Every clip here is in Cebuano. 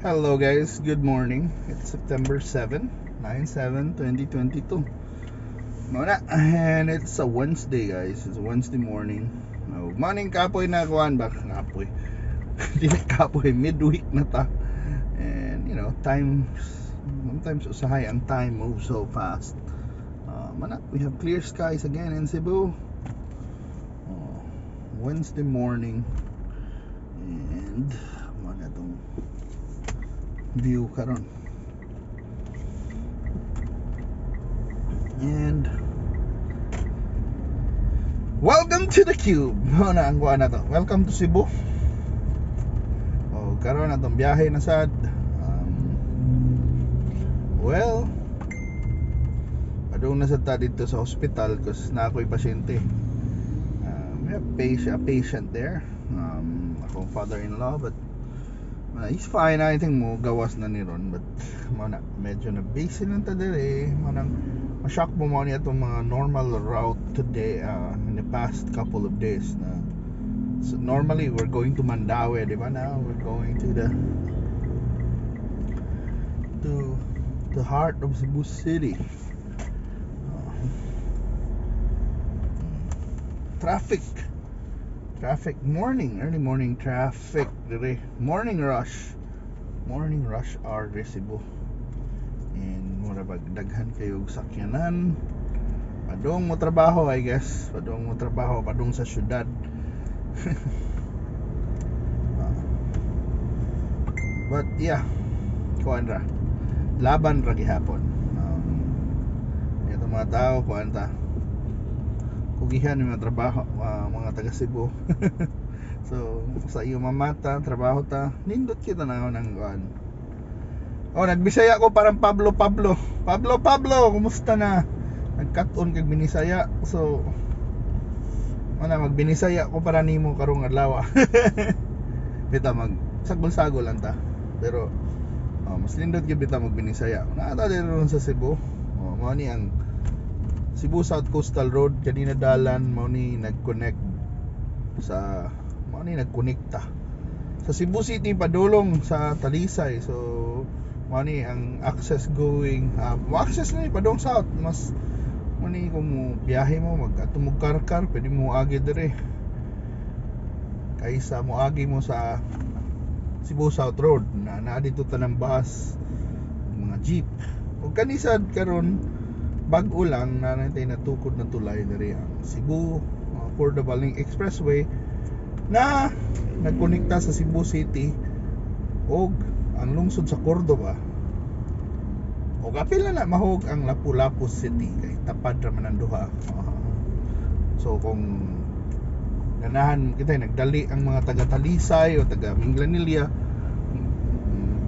Hello guys, good morning. It's September 7, 9-7, 2022. Mao na, and it's a Wednesday, guys. It's a Wednesday morning. No, morning kapoy na kuan ba? Kapoy. Dili kapoy, midweek na ta. And you know, time sometimes usahay ang time moves so fast. Mao na, we have clear skies again in Cebu. Wednesday morning. And mao na tong view karon. And welcome to the cube. Mao na ang kuan na to. Welcome to Cebu. Oh, karon atong biyahe na sad. Well, padung na sad ta dito sa hospital kasi na ako'y pasyente. We have a patient there. Akong father-in-law, but he's fine. I think mo gawas na ni ron, but mao na medyo na busy lang ta diri. Mao nang ma-shock mo mao ni atong mga normal route today, in the past couple of days na. So normally we're going to Mandaue, di ba? Now we're going to the heart of Cebu City. Traffic. Traffic morning, early morning traffic dire. Morning rush. Morning rush hour dire Cebu. And mura bag daghan kayo og sakyanan. Padung mo trabaho, I guess. Padung mo trabaho, padung sa syudad. But yeah, kuan ra. Laban ra gihapon. Ito mga tao kuan ta. Kugihan yung mga trabaho, mga taga Cebu. So, sa iyo mamata, trabaho ta, nindot kita na ng kuan. Oh, nagbisaya ko parang Pablo Pablo. Pablo Pablo, kumusta na? Nagkat-on kag binisaya. So, ana magbinisaya ko para nimo karong adlaw. Bitaw mag sagol-sagol lang ta. Pero oh, mas nindot gyud bitaw magbinisaya. Naa ta diri ron sa Cebu. Oh, mao ni ang Cebu South Coastal Road kanina dalan, mao ni nag-connect sa, mao ni nagkonekta sa Cebu City padulong sa Talisay. So mao ni ang access going, mo access na ni padulong south. Mas mao ni kung mo biyahe mo mag-adto mo Carcar, pwede mo agi dire kaysa mo agi mo sa Cebu South Road na naa dito tanang bus, mga jeep. Ug kani sad karon bag-o lang na natay natukod na tulay diri ang Cebu Cordova Link Expressway na nagkonekta sa Cebu City og ang lungsod sa Cordova. Og apil na na mahog ang Lapu-Lapu City kay tapad ra man ang duha. So kung ganahan kita nagdali ang mga taga Talisay o taga Minglanilla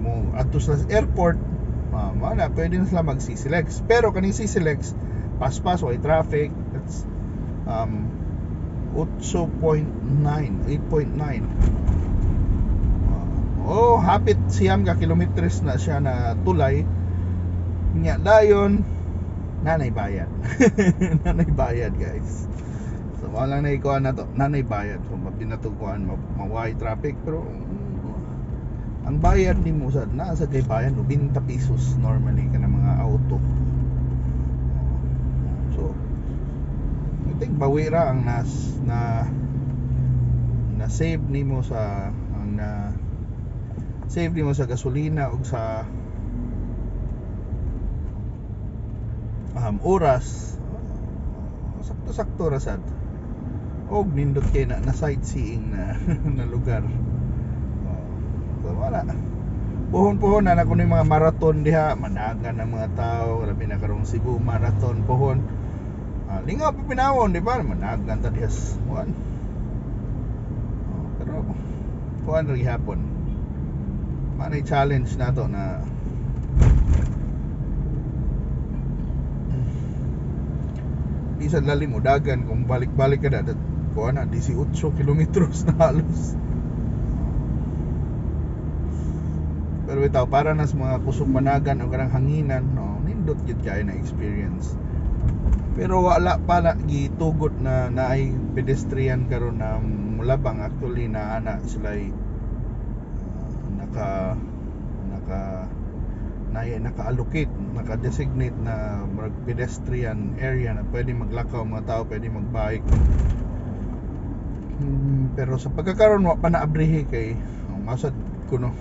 mo adto sa airport, mao na pwede na sila mag CCLEX. Pero kaning CCLEX paspas way traffic. That's 8.9, 8.9. Oh, hapit siyam ka kilometers na siya na tulay. Nya dayon nanay bayad. Nanay bayad, guys. So mao lang na ikuan na to, nanay bayad. So mabinatuguan maway traffic, pero ang bayad nimo sa naa sa kay bayad 90 pesos normally kana mga auto. So I think bawi ra ang nas na na save nimo sa ang na save nimo sa gasolina ug sa oras. Sakto-sakto ra sad. Og nindot kay na sightseeing na na lugar. So wala. Puhon-puhon na kuno yung mga marathon diha, managan ang mga tao, labi na karong Cebu Marathon puhon. Lingaw pa pinawon, di ba? Managan ta diha kuan. Pero kuan ra gihapon. Manay challenge nato na di sa lalim o dagan kung balik-balik ka na, kuan na 18 kilometros na halos. Pero bitaw para na sa mga kusog managan o kanang hanginan, no, nindot gyud kaayo na experience. Pero wala pa na gitugot na naay pedestrian karon na mulabang. Actually na ana sila naka Naka na naka-allocate, naka-designate na murag pedestrian area na pwede maglakaw mga tao, pwede magbike. Pero sa pagkakaron wa pa na abrihi kay masad kuno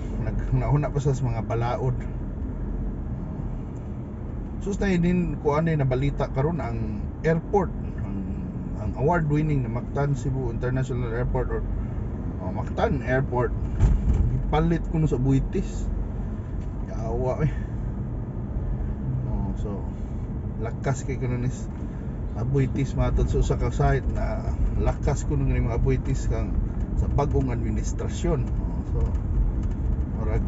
naghuna pa sa mga balaod. Sus, na din kuan na balita karon ang airport, ang award winning na Mactan Cebu International Airport or Mactan Airport, gipalit kuno sa Aboitiz. Yawa eh. Oh, so lakas kay kuno ni Aboitiz matod sa usa ka site na lakas kuno ni mga Aboitiz kang sa bag-ong administrasyon. Oh, so murag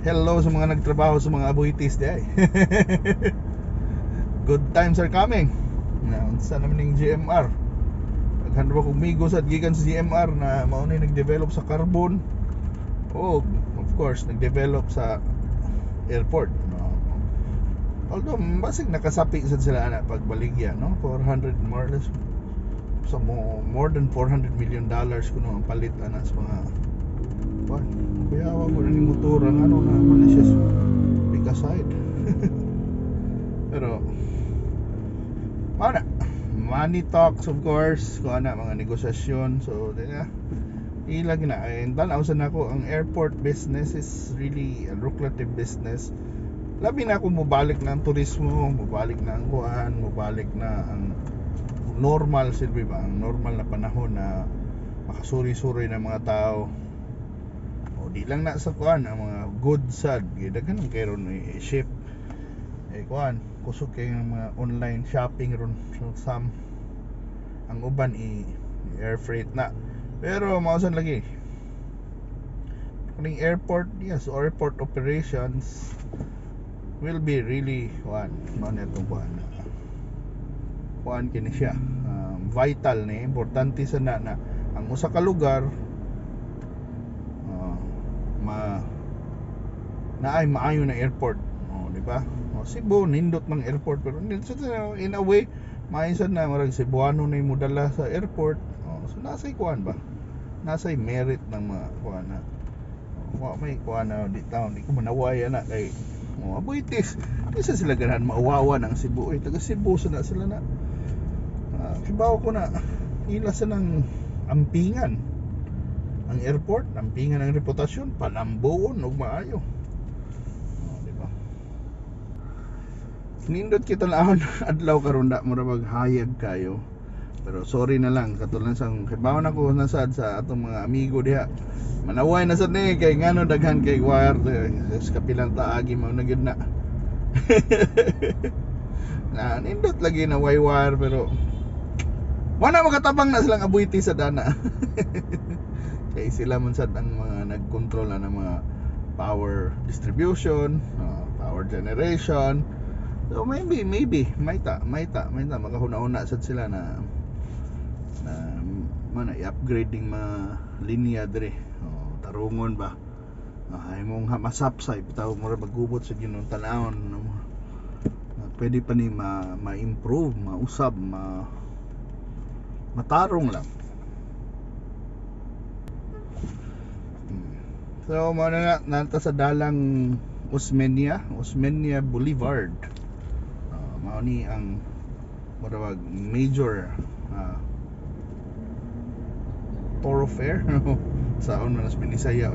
hello sa mga nagtrabaho sa mga Aboitiz di ay. Good times are coming. Na unsa naman ning GMR. Daghan ba kog migo sad gikan sa GMR na mao ni nag-develop sa Carbon. Oh, of course nag-develop sa airport. No? Although basig nakasapi sad sila ana pagbaligya, no? 400, more or less sa more than $400 million kuno ang palit ana sa mga kuan. Kuya, ko na ning motor ang ano na man na siya pick aside. Pero mao na, money talks, of course, kuan na mga negosasyon. So di na ilag na ay tan-aw sa nako, ang airport business is really a lucrative business, labi na kung mobalik na ang turismo, mobalik na ang kuan, mobalik na ang normal, silbi ba, ang normal na panahon na makasuri-suri ng mga tao. O di lang na sa kuan, ang mga goods sad daghan man kay ron i-ship eh, kuan, kusog kay ng mga online shopping ron. So some, ang uban i air freight na, pero mao sad lagi kuning airport. Yes, airport operations will be really kuan, mao na itong kuan, kuan kini siya, vital ni, importante sa na, na ang usa ka lugar ma naay maayo na airport, oh, di ba? Oh, Cebu nindot ng airport, pero in a way maayo sad na murag Cebuano na modala sa airport. Oh, so nasay kuan ba, nasay merit ng mga kuan na, oh, wa may kuan na di taon di ko manaway ana kay, oh, Aboitiz di sa sila ganahan mauwawa ng Cebu eh, taga Cebu sa na sila na kibaw ko na ila sa ng ampingan ang airport, ampingan ang reputasyon, palambuon og maayo. Oh, di ba? Nindot kita laon adlaw karon da, mura bag hayag kayo. Pero sorry na lang, katulad sang kibaw na ko nasad sa atong mga amigo diha. Manaway na sad ni kay ngano daghan kay wire sa kapilang taagi, mao na gyud na. Na nindot lagi na way wire, pero wala makatabang na silang Aboitiz sa dana. Kay sila man sad ang mga nagkontrol na ng mga power distribution, power generation. So maybe maybe may ta makahuna-huna sad sila na na man i-upgrade ning mga linya diri. Oh, tarungon ba? Ay mong masapsay bitaw, mura magubot sa Ginoo tan-awon, no? Na pwede pa ni ma ma-improve, mausab, ma matarong lang. So mao na nanta sa dalang Osmeña, Osmeña Boulevard. Mao ni ang murag major thoroughfare sa man Binisaya.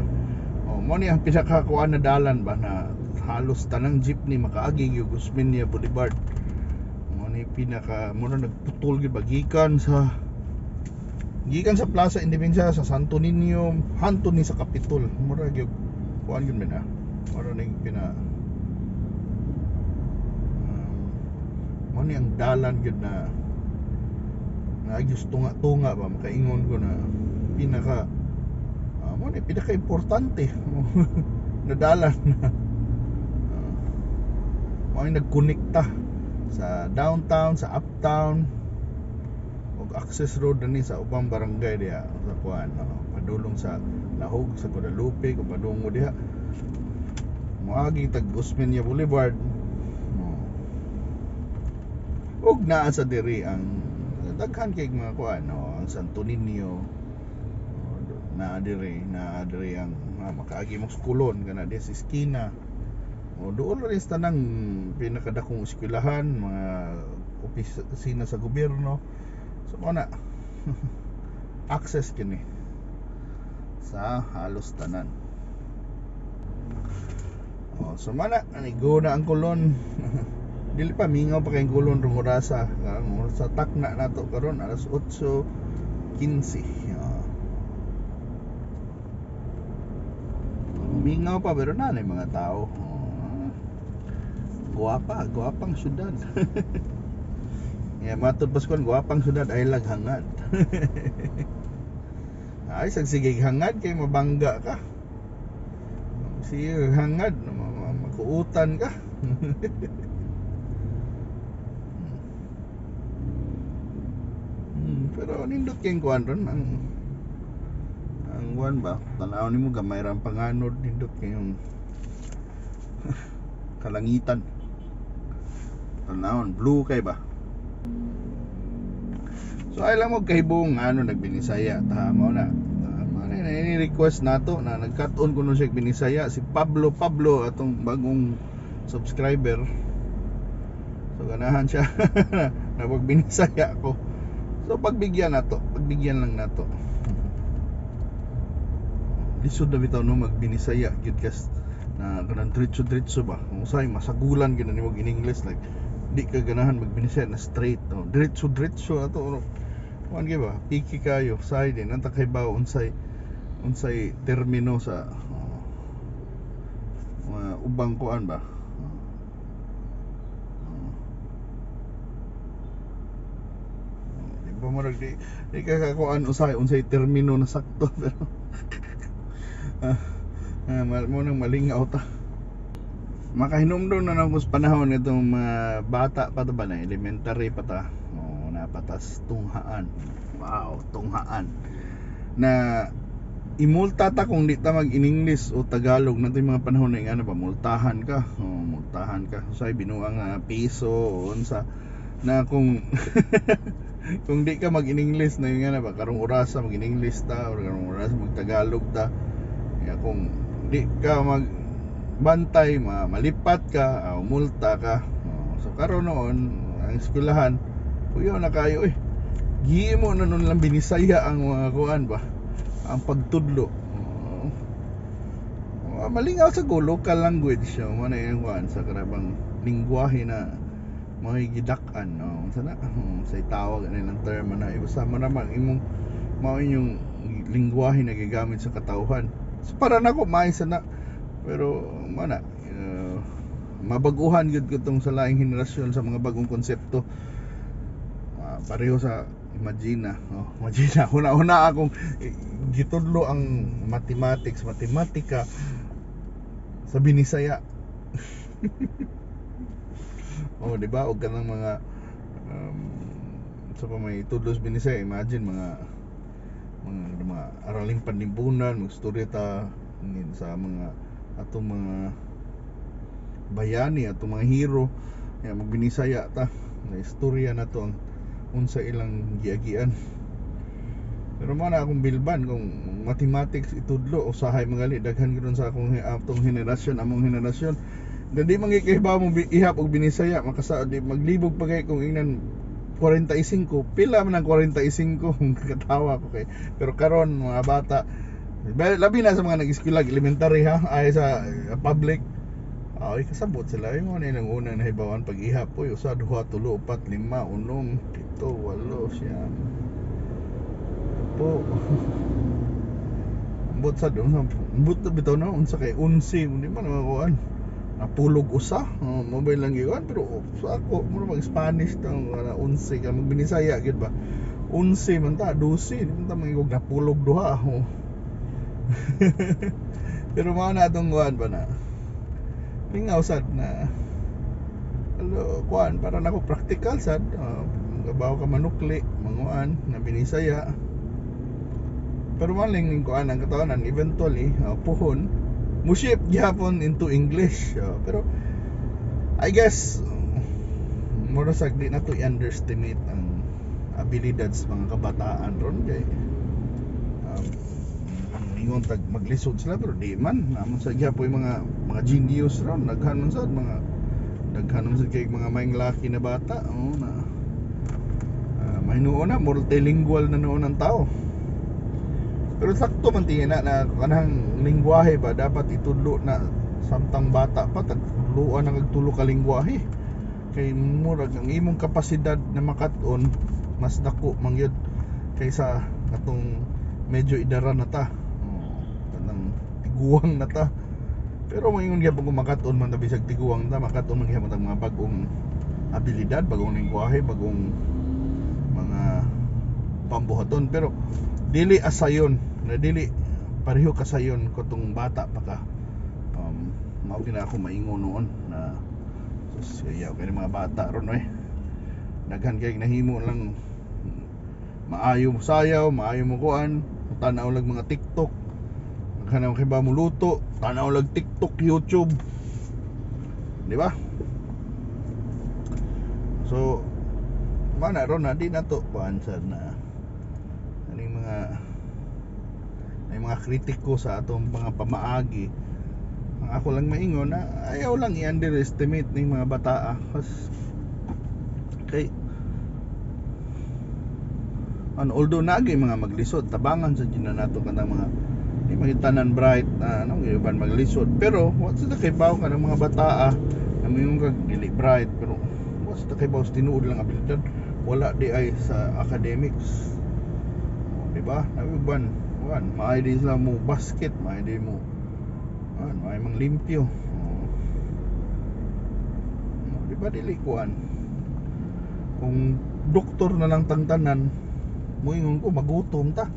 Oh, mao ni ang pinakakuan na dalan ba na halos tanang jeepney makaagi gyud Osmeña Boulevard. Mao ni pinaka mura nagputol gyud ba gikan sa Plaza Independencia sa Santo Niño hanto ni sa Kapitol. Mura gyud kuan gyud man ah. Mura ning pina mao ni ang dalan gyud na naayos tunga-tunga ba, makaingon ko na pinaka mao ni pinaka importante na dalan. Mao ni nagkonekta sa downtown, sa uptown ug access road ni sa ubang barangay diha sa kuan, no, padulong sa Lahug, sa Guadalupe, kung padungo diha moagi tag Osmeña Boulevard, no. Ug naa sa diri ang daghan kay mga kuan, no, ang Santo Niño, Naa diri, naa diri ang makaagi mo sa Colon kana diri sa eskina. O duol ra sa tanang pinakadakong eskwelahan, mga opisina sa gobyerno. So mao na access kini sa halos tanan. Oh, so mao na go na ang Colon. Dili pa mingaw pa kay Colon rong orasa. Ang sa takna nato karon alas 8:15. Mingaw pa pero naa mga tao. Guwapa, guwapang syudad. Yeah, matud pas kon guwapang syudad ay laghangad. Ay sag sige hangad kay mabangga ka. Sige hangad makuutan ka. Pero nindot kay kuan ron ang kuan ba, tan-aw nimo gamay ra ang panganod, nindot kayong kalangitan. Tan-awon blue kay ba. So ay lang mo kahibong ano nagbinisaya ta mao na. Mao na ni request nato na nagkat-on kuno siya Binisaya si Pablo Pablo atong bagong subscriber. So ganahan siya na pagbinisaya ko. So pagbigyan nato, pagbigyan lang nato. Lisod na bitaw no magbinisaya gyud kas na kanang diretso-diretso ba. Kung usahay masagulan gyud na nimo in English, like di ka ganahan magbinisaya na straight, no? Diretso-diretso ato no. Kuan gyud ba, piki kayo say din anta kay ba unsay unsay termino sa mga ubang kuan ba. Di ba murag di ka kakuan usahay unsay termino na sakto pero mo nang malingaw ta. Makahinumdum na nako sa panahon itong mga bata pa ta ba na elementary pa ta. O napatas tunghaan. Wow, tunghaan. Na imulta ta kung di ta mag in English o Tagalog nato yung mga panahon na ano ba, multahan ka. O, multahan ka. Usay binuang piso o unsa na kung kung di ka mag in English na yung ano ba, karong orasa mag in English ta or karong orasa mag Tagalog ta. Kaya kung di ka mag bantay, malipat ka, o multa ka. So karon noon ang eskwelahan kuyaw na kayo eh. Gihimo na nun lang binisaya ang mga kuan ba, ang pagtudlo. Malingaw sa go local language, mo na yung kuan sa karabang lingwahe na mga gidak-an, no? Unsa na sa tawag nilang term na basta man naman imong mao inyong lingwahe na gigamit sa katawhan. So para nako maay sa na pero mana mabaguhan gyud ko tong sa laing henerasyon sa mga bagong konsepto. Pareho sa Imagina, oh, Imagina una-una akong gitudlo ang mathematics, matematika sa Binisaya. Oh, di ba? Og kanang mga sa pa may tudlo sa Binisaya, imagine mga araling panlimpunan, magstorya ta sa mga atong mga bayani, atong mga hero, ya magbinisaya ta. Na istorya na to ang unsa ilang giagian. Pero mo na akong bilban kung mathematics itudlo usahay magali daghan gyud sa akong atong henerasyon, among henerasyon. Dili man gyud kay mo ihap og binisaya, makasa di maglibog pa kay kung ingnan 45, pila man ang 45 katawa ko kay. Pero karon mga bata, labi na sa mga nag-eskwela elementary ha, ay sa public. Ay kasabot sila yung mga nilang unang nahibawan pag ihap oy usa, duha, tulo, upat, lima, unom, pito, walo, siyam. Po. Ambot sa doon, ambot na bitaw na unsa kay unsi, hindi man makuan. Napulog usa, oh, mobile lang gikuan pero sa ako mura mag Spanish tang unsi ka magbinisaya gyud ba. Unsi man ta, 12, di man ta mangigog napulog duha. Oh. Pero mao na atong kuan ba na. Lingaw sad na alo kuan para nako practical sad, gabaw ka manukli manguan na binisaya. Pero maling ning kuan ang katawanan eventually puhon mo shift gyapon into English. Pero I guess mura sa di na to i-underestimate ang abilidad sa mga kabataan ron kay Ingon tag maglisod sila, pero di man. Naa man sa gyapoy mga genius ron. Daghan man sad, mga daghan man sad kay mga maayong laki na bata, oh, na mahinuon na multilingual na noon ang tao. Pero sakto man tingin na na kanang lingwahe ba, dapat itudlo na samtang bata pa, tagtudloan ang tulo ka lingwahe, kay murag ang imong kapasidad na makat-on mas dako man gyud kaysa katong medyo idara na ta, oh, kanang tiguang na ta. Pero moingon gyapon kung makat-on man ta bisag tiguang ta, makat-on man gyapon tag mga bag-ong abilidad, bagong lingwahe, bagong mga pambuhaton. Pero dili asayon na, dili pareho kasayon katong bata pa ka. Mao gina ako maingon noon na sus, yaw kay mga bata ron eh, daghan kay nahimo lang, maayo mo sayaw, maayo mo kuan, tan-aw lag mga TikTok, daghan kay ba mo luto, tan-aw lag TikTok, YouTube, di ba? So mana ron na di na to kuan sad na aning mga ay mga kritiko sa atong mga pamaagi. Ang ako lang maingon na ayaw lang i-underestimate ning mga bataa. Kas kay ano, although naagi mga maglisod, tabangan sa na nato kanang mga di magitanan bright na ano, uban maglisod. Pero wa sa kay baw kanang mga bataa na moingon kag dili bright, pero wa sa kay baw sa tinuod lang abilidad, wala di ay sa academics. O, di ba? Nabi uban kuan, maayo din sila mo basket, maayo din mo kuan, maayo mang limpyo. O, di ba dili kuan? Kung doktor na lang tang tanan, moingon ko magutom ta.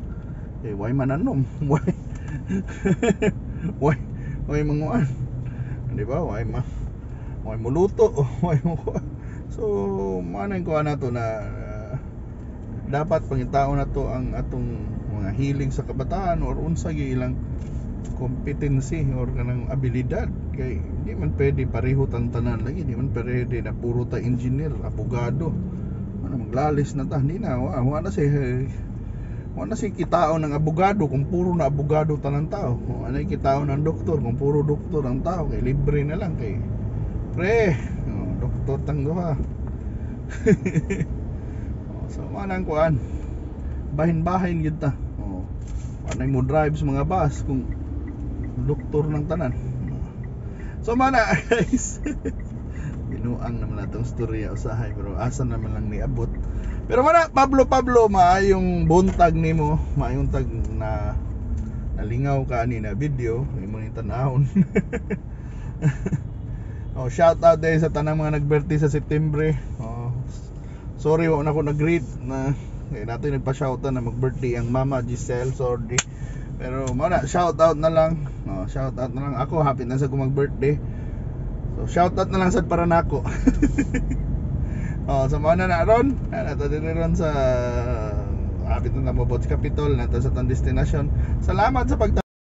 Eh, why mananom? Why manguan? Di ba? Why muluto? Why mo kuan? So, manay kuan nato na dapat pangitaon nato ang atong mga hilig sa kabataan or unsa gyud ilang competency or kanang abilidad, kay di man pwede pareho tang tanan lagi. Di man pwede na puro ta engineer, abogado. Ano, maglalis na ta? Hindi na, wa na si kitaon ng abogado kung puro na abogado tanan tao. Wa na kitaon ng doktor kung puro doktor ang tao, kay libre na lang kay pre, oh, doktor tang duha. Oh, so manang kuan, bahin-bahin gyud ta. Oh, wa mo drive sa mga bus kung doktor ng tanan. So mana guys, binuang naman natong storya usahay, pero asa naman lang niabot. Pero mana Pablo, Pablo, maayong buntag nimo, maayong tag na nalingaw ka ani na video imo ning tan-awon. Oh, shout out din sa tanang mga nag-birthday sa September. Oh, sorry wa na ako nag-greet na kay nato nagpa-shout out na mag-birthday ang Mama Giselle, sorry. Pero mana shout out na lang. Oh, shout out na lang ako, happy na sa ko mag-birthday. So shout out na lang sad para nako. Oh, so mao na na ron. Nato diri ron sa hapit na mobot Capitol nato sa tong destination. Salamat sa pag